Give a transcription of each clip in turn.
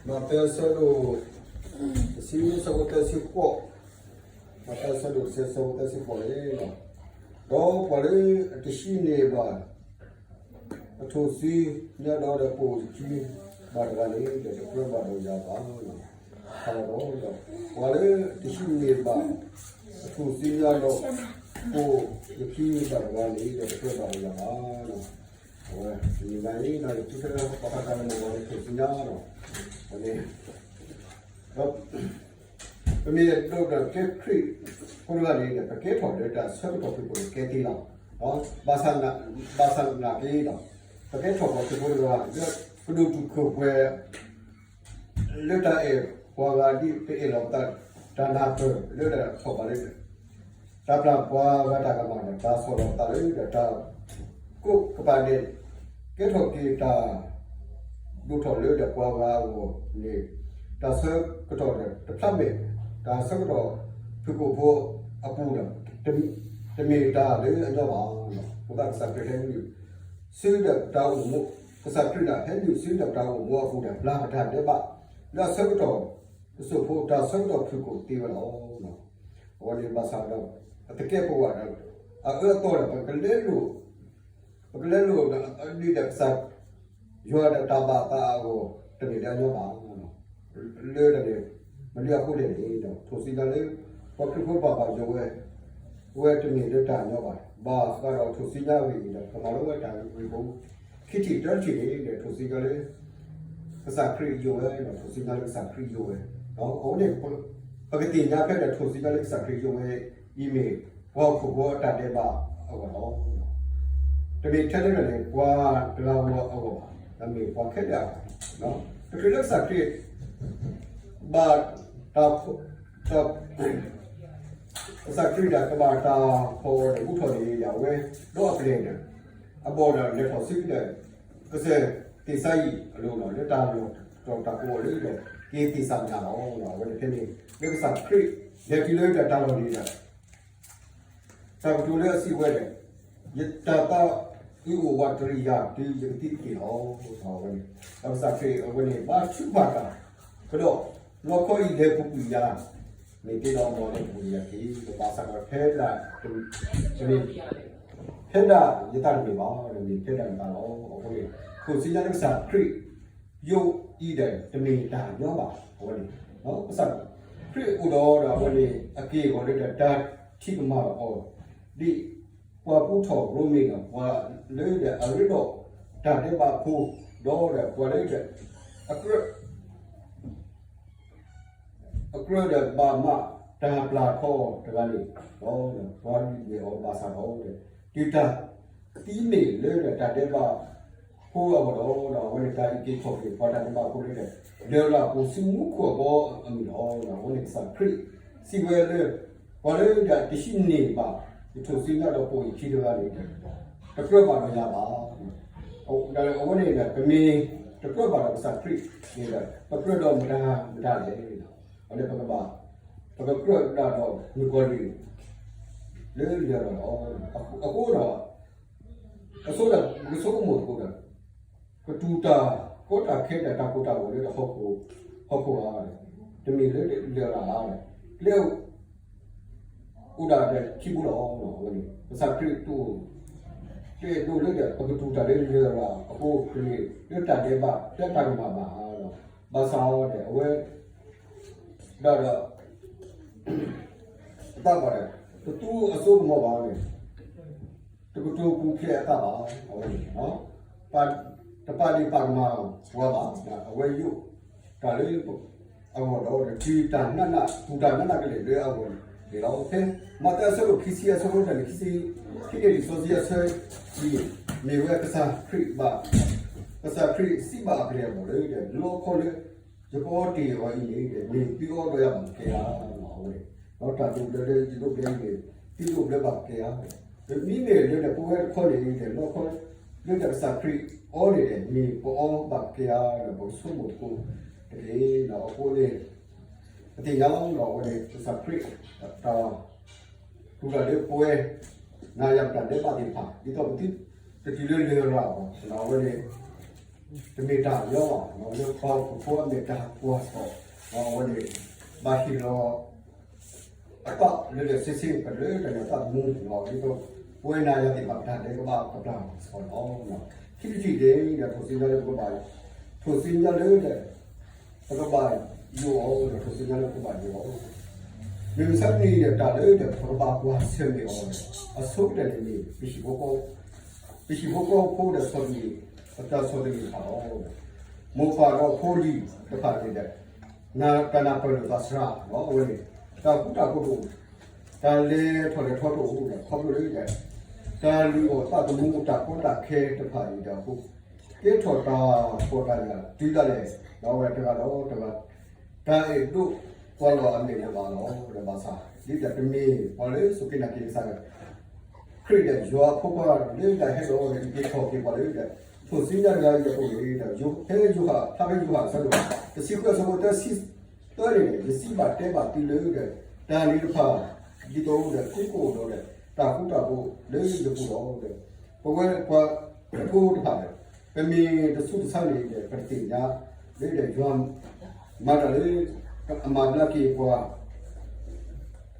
မးသဲအဆၢဒိၣ်တဆံ အဆၢဖိသၢဆံဃိး, မးသဲအဆၢဒိၣ်တဆံ အဆၢဖိသၢဆံဃိးန့ၣ်, ဒီးပှၤလၢအတဟံးန့ၢ်ဘၣ် အထူၣ်စုညါဒီးပိာ်ယခံဘၣ်တဂၤန့ၣ် တကြၢးဘၣ်ဒီးယၤဘၣ်. ဒီးပှၤလၢအတဟံးန့ၢ်ဘၣ် အထူၣ်စုညါဒီးပိာ်ယခံဘၣ်တဂၤန့ၣ် တကြၢးဘၣ်ဒီးယၤဘၣ်. အဝဲ တနံၤညါအံၤ ယထံၣ်ဘၣ်ဃးတၢ်လၢမ့ၢ်ဝဲအထူၣ်စုညါလီၤ. အဝဲန့ၣ် ဒီး ပမ့ၢ်အဲၣ်ဒိးကဲခရံာ်ဖိတဂၤန့ၣ် ပကဲထီၣ်လၢတၢ်ဆၢကတီၢ်ဖုၣ်ကိာ်န့ၣ်ကဲသ့လီၤ. ဘၣ်ဆၣ်, ဘၣ်ဆၣ်သနာ်က့ဒီး ပကဲထီၣ်ပှၤခရံာ်ဖိတဂၤ လၢကဒိၣ်တုာ်ခိၣ်ပှဲၤ လၢတၢ်အဲၣ်ပှၤဂၤဒ်ပအဲၣ်လီၤပသး တၢ်နၢ်ပၢၢ်လၢတၢ်ထီၣ်ဘးလၢ တၢ်ပျၢ်ပှၤဂၤတၢ်ကမၣ်ဒီး တၢ်ဆီၣ်လီၤပသးလၢဒီးတၢ်ကိးကပၤဒဲး ကဲထီၣ်က့ၤတၢ်ဒိၣ်ထီၣ်လၢဒီးပှၤဂၤအဂီၢ်န့ၣ် တၢ်ဆၢကတီၢ်ဒီးတဖျါမဲာ်, တၢ်ဆၢကတီၢ်ဖုၣ်ကိာ်ဖိအပူၤဒီး တမ့ၢ်တၢ်လၢအညီဘၣ်. အဃိသတးကစၢ်ခရံာ်ဟဲနုာ်စုဒီးပတၢ်အိၣ်မူ, ကစၢ်ခရံာ်န့ၣ် ဟဲနုာ်စုဒီးပတၢ်အိၣ်မူအပူၤဒီး ပျၢ်ပတၢ်ဒဲးဘး လၢအဆၢကတီၢ်တစိၢ်ဖိ တၢ်ဆၢကတီၢ်ဖုၣ်ကိာ်သ့ဝဲလီၤ. အဝဲန့ၣ်ဘၣ်ဆၣ်ဒီး အသကဲးပဝးဒီး အအၢအသီဒီး ပကလဲလိာ်, ပကလဲလိာ်ဒီး ဒ်ဒီးကစၢ်ယွၤဒီးတၢ်ဘၣ်သးအဂီၢ် တမ့ၢ်လၢအညီဘၣ်. လၢတၢ်န့ၣ် မနုၤအဃိလဲၣ်န့ၣ်ဒီး ထူၣ်စုညါလၢ ပှၤခရံာ်ဖိပာ်ပာ်ယိၤဝဲ, ဝဲတမ့ၢ်လၢတၢ်ညီဘၣ်. ဘၣ်ဃးဒီးထူၣ်စုညါဝဲအံၤဒီး ကမၤလီၤဝဲတၢ်ဂ့ၢ်ဖိ ခံထံၣ်တထံၣ်န့ၣ်ဒီး ထူၣ်စုညါလၢ ကစၢ်ခရံာ်ယိၤဝဲ, ထူၣ်စုညါလၢကစၢ်ခရံာ်ယိၤဝဲ. အဃိန့ၣ် ပကသ့ၣ်ညါဖဲဒီးထူၣ်စုညါလၢကစၢ်ခရံာ်ယိၤဝဲအံၤမ့ၢ် ပှၤဟီၣ်ခိၣ်ဖိအတၢ်ဒဲးဘးအဂီၢ်လီၤ. တမ့ၢ်ထဲလၢတၢ်န့ၣ် ပှၤတဂၤဂီၢ်အဂီၢ်ဘၣ်, တမ့ၢ်ပှၤခဲလၢာ်အဂီၢ်, တချုးလၢကစၢ်ခရံာ် ဘၣ်တၢ် ကစၢ်ခရံာ်ဒၣ်ကဘၣ်တၢ်ဖီၣ်အီၤဒီး ဘူၣ်ထီၣ်န့ၢ်ယၤဝဲ ဒီးအပျဲၢ်ဒီး အဘီၣ်ဒီးလဲၤထီၣ်ဆူဒီး ကစၢၢ်သ့ၣ်စါယံၣ်အလိၤလီၤ. လၢတၢ်လီၢ်တတီၤတၢ်ကဝီၤလၢဒီး က့ၤသ့ၣ်စးမနၤလီၤ. အဝဲန့ၣ်ဖဲန့ၣ် လၢကစၢ်ခရံာ် လဲၤတုၤလၢတၢ်လီၢ်န့ၣ်ဒီး တၢ်ကတိၤလၢအစံးဝဲန့ၣ်, ယတၢ်သးအုးအိၣ်ဝးတရံးယၤ တုၤယကသံတက့ၢ်လီၤ. အဝဲန့ၣ် ဒီးကစၢ်ခရံာ်အဝဲန့ၣ် ဘါထုကဖၣ်တၢ်, ကဒီး လီခီအံၤလဲၤပူၤကွံာ်ယၤ, မ့ၢ်တ့ဒီးအမီၤလဲၤပူၤကွံာ်ယၤတက့ၢ်. ဘၣ်ဆၣ်ဒီးဖဲဒၣ် တမ့ၢ် ဖဲဒၣ်ယသးတမ့ၢ်ဘၣ်, မ့ၢ်ဖဲဒၣ်နသးလီၤ. အဃိန့ၣ် ထူၣ်စုညါလၢကစၢ်ခရံာ် ယိၤအံၤဒီး တမ့ၢ်တၢ်ညီဘၣ်. အဝဲန့ၣ် ကစၢ်ခရံာ်အိၣ်ဒီးဒီး အဝဲန့ၣ် အက့ၢ်အဂီၤလၢဒီးတၢ်ထံၣ်ကမၣ်အီၤ ဒ်ပှၤပူထီၣ်ရိမ့ၤဒီး ပှၤလၢဒီးအရ့ဒီးတၢ်ဒဲးဘးဖိ ဒီးဒီးပှၤလၢဒီး အကြၢး အကြၢးဒီးဘၣ်မးတၢ်ပျၢ်ထီၣ်တဂၤန့ၣ် ဒီးပှၤဒုးနဲၣ်အီၤဘၣ်ဆၣ်ဒီး တုၤတၢ်သံမ့ၢ်လၢဒီးတၢ်ဒဲးဘးဖိအဂီၢ်ဒီး ဒီးအဝဲန့ၣ်တၢ်အုၣ်က့ၤခီၣ်က့ၤပှၤတၢ်ဒဲးဘးဖိလၢဒီး လၢလၢအပူၤဆူမူခိၣ်အဘီအမုၢ်လီၤ. အဝဲန့ၣ်ကစၢ်ခရံာ်စံးဝဲလၢ ပှၤလၢဒီးတဟံးန့ၢ်ဘၣ် ယထူၣ်စုညါဒီးပိာ်ယခံတဂၤန့ၣ် တကြၢးဘၣ်ဒီးယၤဘၣ်. အဝဲန့ၣ်ဒီး ပမ့ၢ်တကြၢးဘၣ်ဒီးကစၢ်ခရံာ်န့ၣ်ဒီး ပကြၢးဒီးမတၤမတၤလဲၣ်. အဝဲန့ၣ်ပကဘၣ် ပကကြၢးဒၣ်ဒီးမုၣ်ကီၤလံၢ် လၢလၢာ်လီၤလီၤ. အဃိဒီး အဆိဒီး ပကဆိကမိၣ်သကိးဒီး ကတူၢ်တၢ်ကီတၢ်ခဲဒီးတၢ်ကိၢ်တၢ်ဂီၤလၢဟီၣ်ခိၣ်, ဟီၣ်ခိၣ်ဧါ, တမ့ၢ်လၢလၢာ်လၢာ်ဧါ, ကျဲ အိၣ်ဒၣ်ဒီးခံဘိလီၤ. အဝဲန့ၣ် ကစၢ်ခရံာ်တအိၣ် တအဲၣ်ဒိးလၢဒီး ပကတူၢ်တၢ်လၢလၢာ်လၢာ်အဃိ တမ့ၢ်လၢတၢ်ဒဲးဘး လၢတၢ်ကမၣ်ဘၣ်ဧါ. ဘၣ်ဆၣ်ဒီး အဝဲ ဒၣ်ဒီး အသးဘၣ်ဒီး တသူအစိကမီၤဘၣ်န့ၣ် တကတိၤပူၤဖျဲးအသးဘၣ်. အဝဲန့ၣ် တပာ်ဒ့ၣ်ပာ်ကမၣ်ပှၤဘၣ်. အဝဲယိးတၢ်လၢအဂီၢ်ဒီး တုၤတၢ်နးနး ပူၤတၢ်နးနးကလဲာ်လၢအဂီၢ်န့ၣ်လီၤ. ဖဲမးသဲအဆၢဒိၣ်ခံဆံ အဆၢဖိတၢန့ၣ် ခံဆံ, ခံန့ၣ် လံာ်စီဆှံအဆၢ အံၤ မ့ၢ်ဝဲကစၢ်ခရံာ်ဘၣ်, ကစၢ်ခရံာ်စံးဘၣ်အပျဲၢ်အဘီၣ်လၢ လီခီလၢ ယကအီတ့ၢ်အီၤအံၤန့ၣ် မ့ၢ်သုအီဒီးယၤဘၣ်ကကဲဧါ. အဝဲန့ၣ် ဒီးတၢ်ဒိးဘျၢလၢယဒိးဘျၢအံၤန့ၣ် သုဒိးဘျၢဘၣ်ကကဲဧါ. မ့မ့ၢ်လၢဒီးပဝဲတခီန့ၣ် လီခီလၢဒီးကစၢ်ခရံာ်အီန့ၣ်ဒီး မ့ၢ်ပအီဘၣ်ကကဲဧါဒီး ပကဆိကမိၣ်သကိးတက့ၢ်. အဃိန့ၣ် ပသ့ၣ်ညါလီၤ အဝဲန့ၣ် ကစၢ်ခရံာ် တၢ် တူၢ်တၢ်လၢပဝဲ နၤယၤပတၢ်ဒဲးဘးသ့ၣ်တဖၣ် ဒ်သိးပသုတတုၤလၢလၢာ်လၢာ်အဂီၢ် အဝဲန့ၣ် တမ့ၢ်တၢ်ညီဘၣ်, လၢပှၤဟီၣ်ခိၣ်ဖိအမဲာ်တၢ်ကွၢ်ထီၣ်, အဝဲန့ၣ် ဘၣ်ဟ့ၣ်လီၤ အသးလၢလၢဆ့ဆ့ ပလၢတၢ်န့ၣ်အသးသမူ, ဒ်သိးပဝဲနၤယၤသ့ၣ်တဖၣ်ပတၢ်လဲၤကဘၣ်ကပျၢ်စ့ၢ်ကီးလီၤ. ခံထံၣ်တထံၣ်န့ၣ်ဒီး ထိၣ်စုညါလၢပကဘၣ်, ထိၣ်စုညါလၢဒီး ပကဘၣ်ယိၣ်အီၤဒီး ထိၣ်စုညါလၢပကဘၣ်ယိၣ်အီၤ, မ့ၢ်မုၢ်ဆါတနံၤဒီး တၢ်လၢဒီးပကဘၣ်ကွၢ်ဆၢၣ်မဲာ်အီၤဒီး အဆိကတၢၢ်န့ၣ်မ့ၢ် ပဟံၣ်ဖိဃီဖိဒီးဆီၣ်သနံး, ပတၢ်ဆီၣ်သနံးတဖၣ်လီၤ. မိၢ်ပၢ်ဒီးဖိလံၤတဖၣ်န့ၣ်ဒီး တၢ်နၢ်ပၢၢ်လိာ်သးစှၤလီၤ. အဝဲန့ၣ် တၢ်ဃူတၢ်ဖိးတအိၣ်, တၢ်လဲၤထီၣ်လဲၤထီတအိၣ်ဒီး ခီဖျိလၢ တၢ်လုၢ်အီၣ်သးသမူတၢ်ကီတၢ်ခဲတဖၣ်အံၤဒီး ကဲထီၣ်တၢ်ကီတၢ်ခဲတုၤဒၣ်လဲာ်, ဒီးအဝဲတဂၤဒီးတဂၤ တၢ်အဲၣ်ဒိးကွၢ်လီၤအမဲာ်လၢၤဘၣ်လီၤ. ဒီးဘၣ်ဆၣ် ဒ်တၢ်တမ့ၢ်ပှၤလၢစူၢ်က့ၤနာ်က့ၤကစၢ် ခရံာ်ဒီးယွၤအဖိခွါလၢတၢ်ဟဲလီၤဒီး က့ၤထီၣ်က့ၤပှၤလၢဒီး ထိၣ်စုညါတဂၤအံၤအပူၤန့ၣ်ဒီး ဖဲယိၤဟၣ် ဖဲယိၤဟၣ်အဆၢဒိၣ် တဆံဃုအဆၢဖိသၢဆံသၢန့ၣ် ယစံးဘၣ်တဲဘၣ်သုလၢဒီး တၢ်န့ၣ်တဖၣ် ဒ်သိးဒီးသုကအိၣ်ဒီး တၢ်ဃူတၢ်ဖိးလၢယပူၤလီၤ. ပဝဲပှၤဖိတဖၣ်ဒီး ပမ့ၢ်တဆူးတဆါန့ၣ်ဒီး ပတသ့ၣ်ညါလၢဒီးယွၤ မၤတၢ်လၢ အမၤဘျါက့ၤပှၤ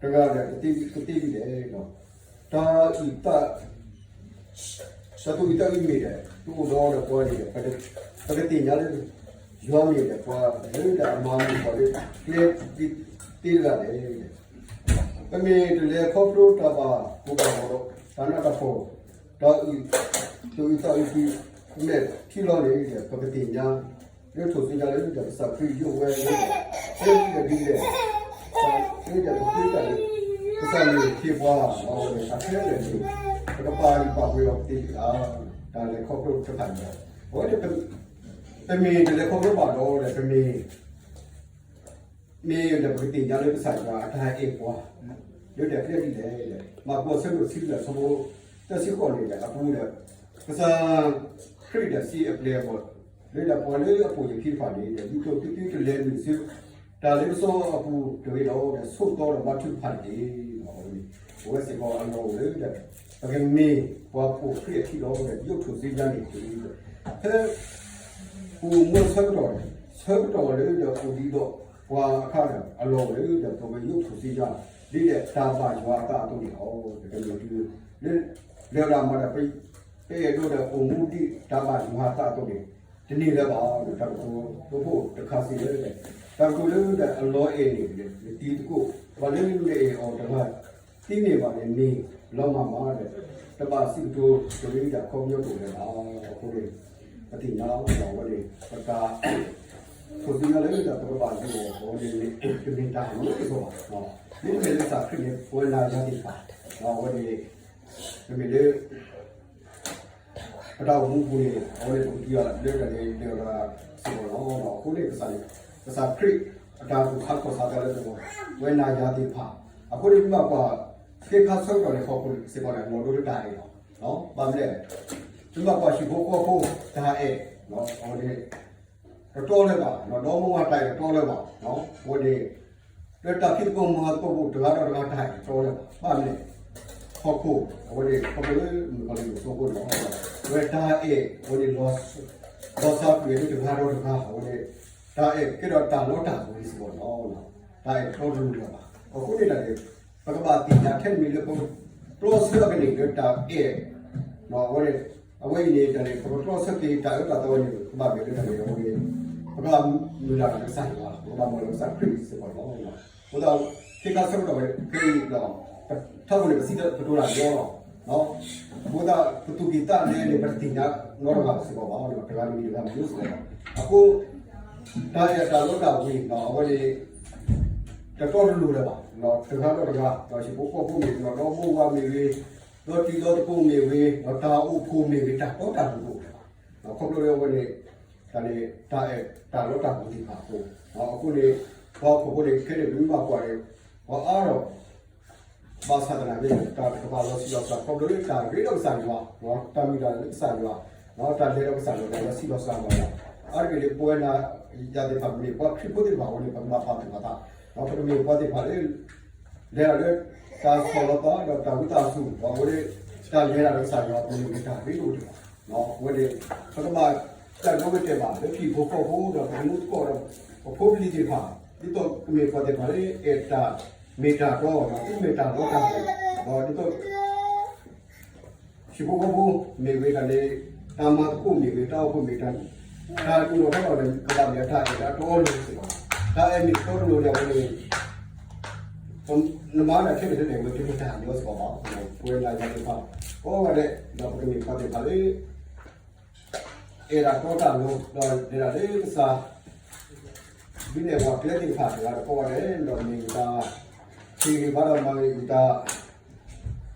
တဂၤဒီး ကသ့ဒ်လဲၣ်, တၢ်အုၣ်သး တၢ်သူၣ်အုးသးအုးမ့ၢ်ဒီး တအိၣ်ဒီးပှၤန့ၣ်ဒီး ပကသ့ၣ်ညါလၢ ယွၤမ့ၢ်ဒီးပှၤလၢဒီးအမၤမုာ်ပှၤလၢကျဲသ့တဂၤလဲၣ်. ပမ့ၢ်တလဲၤခီဖျိတၢ်ဘၣ်ကိၢ်ဘၣ်ဂီၤဒီး တၢ်နးတၢ်ဖှီၣ် တၢ်အုၣ်သူၣ်အုးသးအုး မဲာ်ထံလီၤန့ၣ်ဒီး ပကသ့ၣ်ညါ လၢထိၣ်စုညါလၢဒီးကစၢ်ခရံာ်ယိးဝဲလၢ လၢဒ်လဲၣ်ဒ်လဲၣ် လၢဒီးပဃ့တၢ်လၢ ကစၢ်မ့ၢ်ဟ့ၣ်ပှၤ အဝဲန့ၣ်တၢ်ခဲလၢာ်န့ၣ် ပကပာ်ဂံၢ်ပာ်ဘါအီၤသ့လီၤ. တၢ်လဲၤခီဖျိတဖၣ်န့ၣ်ဒီး အဝဲန့ၣ် ပမ့ၢ်တလဲၤခီဖျိဘၣ်ဒီး ပမ့ၢ် မ့ၢ်ဒီးပကသ့ၣ်ညါလၢကစၢ်ယွၤအတၢ်အဲၣ်ပှၤ လၢဒီးကျဲဒ်လဲၣ်, မၢ်ကူးအဆၢဒိၣ်တဆံလွံၢ်အဆၢဖိ သၢဆံဃိးန့ၣ်ဒီး အပူၤဒီး ကစၢ်ခရံာ်ဒီးစံးအပျဲၢ်အဘီၣ် လၢဒီးပှၤလၢအပိာ်ယခံတဖၣ်န့ၣ်ဒီး ဒ်သိးသုသုတလဲၤနုာ်ဆူ တၢ်လ့ပစီအပူၤတဂ့ၤဒီး ဒီးဆိးသီဒီးဘါထုကဖၣ်တက့ၢ်. အဝဲစ့ၢ်ကီးအလီၢ်အိၣ်လၢဒီး ပကမ့ၢ်ပှၤပိာ်ခရံာ်အခံဒီး ဒီးယိးထိၣ်စုညါန့ၣ်တက့ၢ်. ဖဲ ပအိၣ်မူအဆၢကတီၢ်န့ၣ် ဆၢကတီၢ်လၢဒီးအိၣ်ဒံးဒီးပှၤအခါဒီး အလီၢ်အိၣ်လၢဒီးပကယိးထိၣ်စုညါ ဒ်ဒီးတၢ်ဘၣ်ယွၤအသးအသိးန့ၣ်လီၤ. ပကမ့ၢ်တုၤလၢ လဲၤဒၣ်မၤဒီး ပအဲၣ်ဒိးဒီးအိၣ်မူဒ်တၢ်ဘၣ်ယွၤအသးအသိးန့ၣ် တန့ၢ်လၢၤဘၣ်ဒီး တၢ်ကတိၤဒိဖိတခါစံးလၢ တၢ်ကတိၤလၢဒီးအလီၢ်အဲၣ်န့ၣ် နတံၤသကိး ပှၤလၢနအဲၣ်အီၤတဂၤ သံန့ၢ်ဘၣ်န့ၣ် မ့ၢ်လီၤမၢ်မးဒီး တဘၣ်စံးကတိၤတရံးဒၣ်ခီပညီတအိၣ်လၢၤဘၣ်. အဃိန့ၣ် ပသ့ၣ်ညါလီၤ အဝဲန့ၣ် ပတၢ် ထိၣ်စုညါလၢတၢ်ပကဘၣ်ယိးအီၤ အဝဲန့ၣ် တမ့ၢ်တၢ်နီတမံၤဘၣ်. မ့တမ့ၢ်လၢကစၢ်ခရံာ်န့ၣ် ပဝဲနၤယၤသ့ၣ်တဖၣ် အဝဲန့ၣ် တမ့ၢ်လၢ ပတၢ်အိၣ်မူအပူၤန့ၣ် အဝဲန့ၣ်ပကတုၤလၢတၢ်န့ၣ် လဲၤဝဲဒၣ်စ့ၢ်ကီးလီၤ. အဃိန့ၣ် ကစၢ်န့ၣ် ကစၢ်ခရံာ်အတၢ်သူၣ်ခါခီၣ်ဆါတၢ်လၢပဝဲ ပဝဲနၤယၤသ့ၣ်တဖၣ် အဃိန့ၣ် ပမ့ၢ်ကွၢ် ခ့ခါဆၢကတီၢ်န့ၣ် ဟီၣ်ခိၣ်စ့ၢ်ကီးန့ၣ် လီၤဒိလၢတၢ်အဲၣ်လီၤ. ဘၣ်မနုၤလဲၣ် ပမ့ၢ်ကွၢ်ဟံၣ်ဖိဃီဖိတၢ်အဲၣ် အဝဲန့ၣ် တတီလၢၤဘၣ်, ဒီမါဝၤတၢ်အဲၣ်တတီလၢၤဘၣ်. အဝဲန့ၣ် လၢတၢ်ဖံးသကိးမၤသကိးပူၤ တဂၤဒီးတဂၤတၢ်အဲၣ်တတီလၢၤဘၣ်. ဘၣ်မနုၤလဲၣ် ဟီၣ်ခိၣ် အဝဲန့ၣ် ခီဖျိလၢမုၣ်ကီၤလံၢ်အစိကမီၤန့ၣ်လီၤ. အဝဲတၢ်အဲၣ် အဝဲန့ၣ် လီၤစှၤကွံာ်လၢတဂၤဒီးတဂၤ အဝဲန့ၣ် တၢ်အဲၣ်ကဲဒီးတၢ်လီတၢ်ဝ့ၤစ့ၢ်ကီးန့ၣ်လီၤ. တၢ်အဲၣ်တတီတလိၤလၢၤဘၣ်. အဃိန့ၣ်တၢ်န့ၣ် ပကဘၣ်သ့ၣ်ညါထဲတမံၤလၢပကကျီဆၢကန့ၢ်လၢတၢ်အဲၣ် အဝဲန့ၣ် အဝဲအံၤန့ၣ် တၢ်န့ၣ် ပကကျီဆၢက့ၤတၢ်အၢတၢ်သီန့ၣ် ကဘၣ်မ့ၢ်လၢတၢ်န့ၣ် အဝဲန့ၣ် ပကဘၣ်မုၢ်လၢ်တၢ်လၢကစၢ်ယွၤ ပကဘၣ်မုၢ်လၢ်လၢကစၢ်ခရံာ်စ့ၢ်ကီးန့ၣ်လီၤ. အဃိသတး ခ့ခါဆၢကတီၢ်ခဲအံၤဒီး ထါပူၤန့ၣ် ပစံးတၢ်ကတိၤတၢ်ညီလီၤ. အဃိသတး ပသူၣ်ကံၢ်သးလဲန့ၣ် ပတသ့ၣ်ညါနီတဂၤစ့ၢ်ကီးဘၣ်, တဂၤတမံၤတဂၤမံၤစ့ၢ်ကီးဘၣ်. အဃိ တၢ်အဲၣ်တၢ်လီတၢ်ဝ့ၤ အဝဲန့ၣ် တတီတလိၤလၢၤဘၣ်, တဂၤဒီးတဂၤ ဟံၣ်ဖိဃီဖိမ့ၢ်ဂ့ၤ, ဒီမိၢ်ဝၤမ့ၢ်ဂ့ၤ, ဒီတံၤဒီသကိးမ့ၢ်ဂ့ၤ, ဒီတၢ်အိၣ်ဖှိၣ်မ့ၢ်ဂ့ၤ, တၢ်တီတၢ်လိၤတအိၣ်လၢၤဘၣ်. ခီဖျိလၢအဝဲန့ၣ် တၢ်န့ၣ် တၢ်အဲၣ်တၢ်လီတၢ်ဝ့ၤသ့ၣ်တဖၣ်အဃိ, အဃိန့ၣ် ပှၤဟီၣ်ခိၣ်ဖိန့ၣ် ခဲန့ၣ်ပမ့ၢ်ဘၣ်ကွၢ်န့ၣ် ပှၤအါထီၣ် ဘၣ်ဆၣ်သနာ်က့ တၢ်တကပၤလီၤဆံးလီၤစှၤ ခီဖျိလၢတၢ်ရ့ဒီးကစၢ်ယွၤ, တၢ်မုၢ်လၢ်လၢကစၢ်ယွၤ, တၢ်လဲၤဒီးကစၢ်ယွၤ တၢ်လီၤဆံးလီၤစှၤလီၤ. အါတက့ၢ်န့ၣ် ပဝဲနၤယၤသ့ၣ်တဖၣ် ပမ့ၢ်ပှၤခရံာ်ဖိသ့ၣ်တဖၣ်အဃိန့ၣ် ပကဘၣ်ပာ်သူၣ်ပာ်သး, ပကမ့ၢ်ပှၤသ့ၣ်တဖၣ်လၢ လဲၤဒၣ်လၢ တၢ်ဆီၣ်လီၤသးဒီးတၢ်ဝံသးစူၤ, အဝဲန့ၣ် တၢ်လဲၤဒၣ်လၢကစၢ်ယွၤအပူၤန့ၣ် မ့ၢ်တၢ်ရ့ဒိၣ်တဖၣ်, အဝဲန့ၣ် ပကဘၣ် တၢ်ဒီဝဲၢ်တဲဘၣ် လၢဟံၣ်ဖိဃီဖိဒီး ပမူသကိးဒီး ပဖိပလံၤသ့ၣ်တဖၣ် ဒ်သိးကမ့ၢ်ပှၤသ့ၣ်တဖၣ်လၢ အဲၣ်တၢ်မ့ၢ်တၢ်တီဒီး သူၣ်မ့ၢ်တၢ်တီတၢ်လိၤ ဒီးဒ်သိး ဟံၣ်ဖိဃီဖိမ့ၢ်ဂ့ၤ တၢ်န့ၣ် တၢ်မၤသကိးမ့ၢ်ဂ့ၤ တၢ်အိၣ်ဖှိၣ်မ့ၢ်တၢ် တၢ်ဒိၣ်ထီၣ်ထီထီၣ်န့ၣ် ကဘၣ်မ့ၢ်တၢ်အဲၣ်တၢ်တီလိၤစ့ၢ်ကီး, တၢ်အဲၣ်မ့ၢ်တီတလိၤဒ်ဝဲန့ၣ် နမၤဒၣ်ထဲလဲၣ်ထဲလဲၣ် ဝဲတမ့ၢ်တၢ်ညီစ့ၢ်ကီးဘၣ်. ပဝဲဒၣ်ယၤသ့ၣ်တဖၣ် ကိးဂၤဒဲး ဒီးပကမ့ၢ်ပှၤသ့ၣ်တဖၣ်လၢ အဲၣ်တၢ်တီတၢ်လိၤ ဒီးလဲၤတၢ်လၢကစၢ် ဒ်န့ၣ်ပှၤကျဲသ့ၣ်တဖၣ်တဂၤဒီး ကိးဂၤဒဲး ဒီးမ့ၢ်ယတၢ်ဟ့ၣ်ဂံၢ်ဘါဒီးမၤဂ့ၤယတၢ်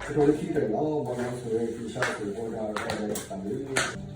ကတိၤလၢခံကတၢၢ်န့ၣ်လီၤ. မ်ယွၤဆိၣ်ဂ့ၤက့ၤကစၢ်ဆိၣ်ဂ့ၤပဝဲဒၣ်ကိးဂၤဒဲးတက့ၢ်.